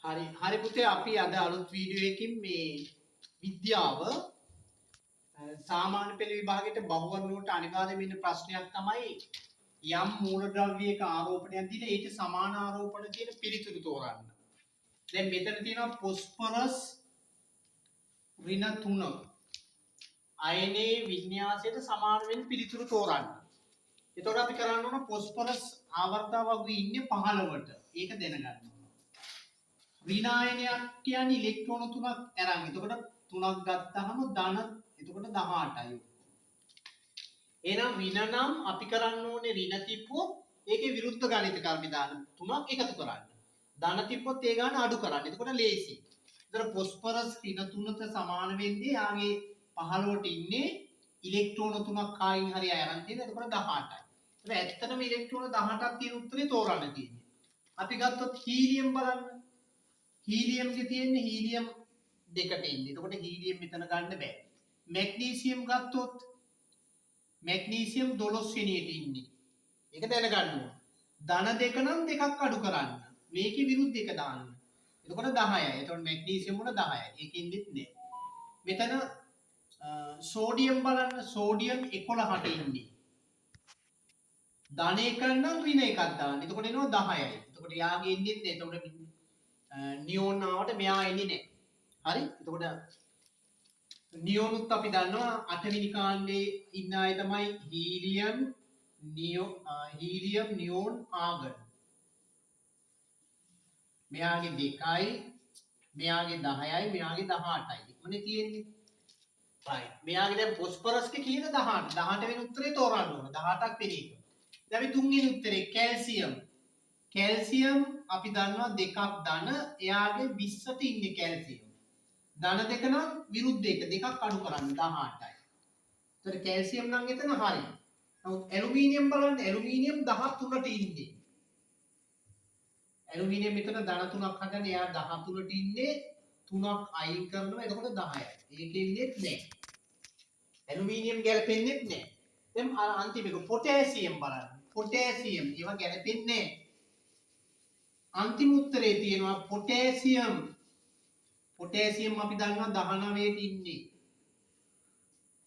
හරි හරි පුතේ, අපි අද අලුත් වීඩියෝ එකකින් මේ විද්‍යාව සාමාන්‍ය පෙළ විභාගයට බහුවර්ණ වලට අනිවාර්යයෙන්ම ඉන්න ප්‍රශ්නයක් තමයි යම් මූලද්‍රව්‍යයක ආරෝපණයක් දීලා ඊට සමාන ආරෝපණ තියෙන පිළිතුරු තෝරන්න. දැන් මෙතන තියෙනවා ෆොස්ෆරස් ඍණ 3 අයනයේ වින්‍යාසයට සමාන වෙන පිළිතුරු තෝරන්න. එතකොට අපි කරන්න ඕන ෆොස්ෆරස් ආවර්ත වගුවේ ඉන්නේ 15ට. ඒක දැනගන්න ඕන. ඍණ අයනයක් කියන්නේ ඉලෙක්ට්‍රෝන තුනක් අරන්. එතකොට තුනක් ගත්තාම ධන, එතකොට 18යි. එහෙනම් ඍණ නම් අපි කරන්න ඕනේ ඍණ තිබ්බොත් ඒකේ විරුද්ධ ගණිත කර්ම දාන තුනක් එකතු කරන්න. ධන තිබ්බොත් ඒ ගාන අඩු කරන්න. එතකොට ලේසි. එතකොට ෆොස්ෆරස් ඍණ තුනට සමාන වෙන්නේ යාගේ 15ට ඉන්නේ ඉලෙක්ට්‍රෝන තුනක් කායින් හරි අරන් තියෙන. එතකොට 18යි. එතකොට ඇත්තටම ඉලෙක්ට්‍රෝන 18ක් තියෙන උත්තරේ තෝරන්න තියෙන්නේ. අපි ගත්තොත් හීලියම් බලන්න. හීලියම්ගේ තියෙන්නේ හීලියම් දෙකට ඉන්නේ. එතකොට හීලියම් මෙතන ගන්න බෑ. මැග්නීසියම් ගත්තොත් මැග්නීසියම් 12 වෙනියට ඉන්නේ. ඒක දැනගන්න ඕන. ධන දෙක නම් දෙකක් අඩු කරන්න. මේකේ විරුද්ධ එක දාන්න. එතකොට 10යි. එතකොට මැග්නීසියම් වල 10යි. ඒක ඉන්නෙත් නෑ. මෙතන සෝඩියම් බලන්න. සෝඩියම් 11ට ඉන්නේ. ධන එක නම් ඍණ එකක් දාන්න. එතකොට එනවා 10යි. එතකොට යාගේ ඉන්නෙත් නෑ. එතකොට නියෝන් ආවට මෙයා එන්නේ නෑ. හරි? එතකොට නියෝනුත් අපි දන්නවා අටවෙනි කාණ්ඩේ ඉන්න අය තමයි හීලියම්, නියෝ, හීලියම්, නියෝන්, ආගන්. මෙයාගේ 2යි, මෙයාගේ 10යි, මෙයාගේ 18යි. ඉක්මනේ තියෙන්නේ. රයිට්. මෙයාගේ දැන් ෆොස්ෆරස්ගේ කියන 18. 18 වෙනි උත්තරේ තෝරන්න ඕන. 18ක් වෙන එක. දැන් අපි තුන්වෙනි උත්තරේ කැල්සියම්. කැල්සියම් අපි දන්නවා දෙකක් ධන, එයාගේ 20ට ඉන්නේ කැල්සියම්. ධන දෙක නම් විරුද්ධ එක දෙකක් අඩු කරන්න 18යි. ඒතර කැල්සියම් නම් එතන හරි. නමුත් ඇලුමිනියම් බලන්න. ඇලුමිනියම් 13ට ඉන්නේ. ඇලුමිනියම් මෙතන ධන තුනක් හදන්න එයා 13ට ඉන්නේ, තුනක් අයින් කරනවා, එතකොට 10යි. ඒක ඉන්නේත් නෑ. ඇලුමිනියම් ගැලපෙන්නෙත් නෑ. දැන් අර අන්තිම එක පොටෑසියම් බලන්න. පොටෑසියම් ඒවා ගැලපෙන්නේ නෑ. අන්තිම උත්තරේ තියෙනවා පොටෑසියම්. පොටෑසියම් අපි දන්නවා 19ට ඉන්නේ.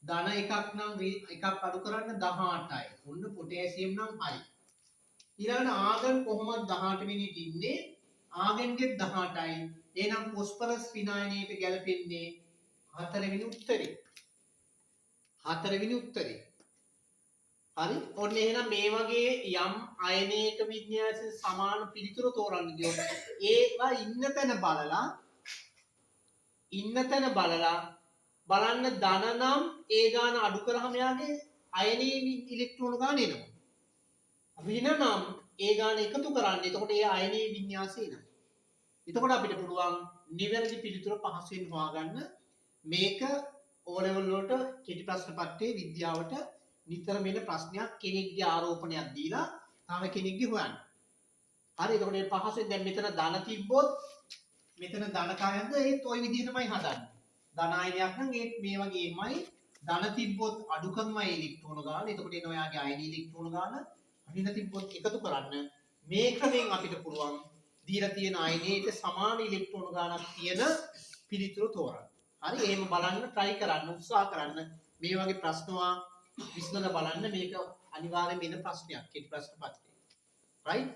ධන එකක් නම් එකක් අඩු කරන්න 18යි. ඔන්න පොටෑසියම් නම් හරි. ඊළඟට ආගන් කොහොමද 18 වෙනිට ඉන්නේ? ආගන්ගෙත් 18යි. එහෙනම් ෆොස්ෆරස් ඍණායනයට ගැලපෙන්නේ හතරවෙනි උත්තරේ. හතරවෙනි උත්තරේ. හරි. ඔන්න එහෙනම් මේ වගේ යම් අයනයක වින්‍යාසයට සමාන පිළිතුර තෝරන්න ගියොත් ඒවා ඉන්න තැන බලලා, ඉන්න තැන බලලා බලන්න. ධන නම් ඒ ගාන අඩු කරාම එයාගේ අයනයේ ඉලෙක්ට්‍රෝන ගාන එනවා. ඍණ නම් ඒ ගාන එකතු කරන්න. එතකොට ඒ අයනයේ වින්‍යාසය එනවා. එතකොට අපිට පුළුවන් නිවැරදි පිළිතුර පහසුවෙන් හොයාගන්න. මේක O level වලට කෙටි ප්‍රශ්න පත්‍රයේ විද්‍යාවට නිතරම එන ප්‍රශ්නයක්. කෙනෙක්ගේ ආරෝපණයක් දීලා තව කෙනෙක්ගේ හොයන්න. හරි, එතකොට මේ පහසුවෙන් දැන් මෙතන ධන තිබ්බොත් මෙතන ධන කායන්ද ඒත් ඔය විදිහටමයි හදන්නේ. ධන අයනයක් නම් ඒත් මේ වගේමයි. ධන තිබ්බොත් අඩු කරනවා ඒ ඉලෙක්ට්‍රෝන ගාන. එතකොට එනවා එයාගේ අයන ඉලෙක්ට්‍රෝන ගාන. ඍණ තිබ්බොත් එකතු කරන්න. මේ ක්‍රමෙන් අපිට පුළුවන් දීලා තියෙන අයනයට සමාන ඉලෙක්ට්‍රෝන ගානක් තියෙන පිළිතුරු තෝරන්න. හරි, එහෙම බලන්න try කරන්න, උත්සාහ කරන්න. මේ වගේ ප්‍රශ්න විසඳලා බලන්න. මේක අනිවාර්යයෙන්ම එන ප්‍රශ්නයක් කෙටි ප්‍රශ්න පත්‍රයේ. Right?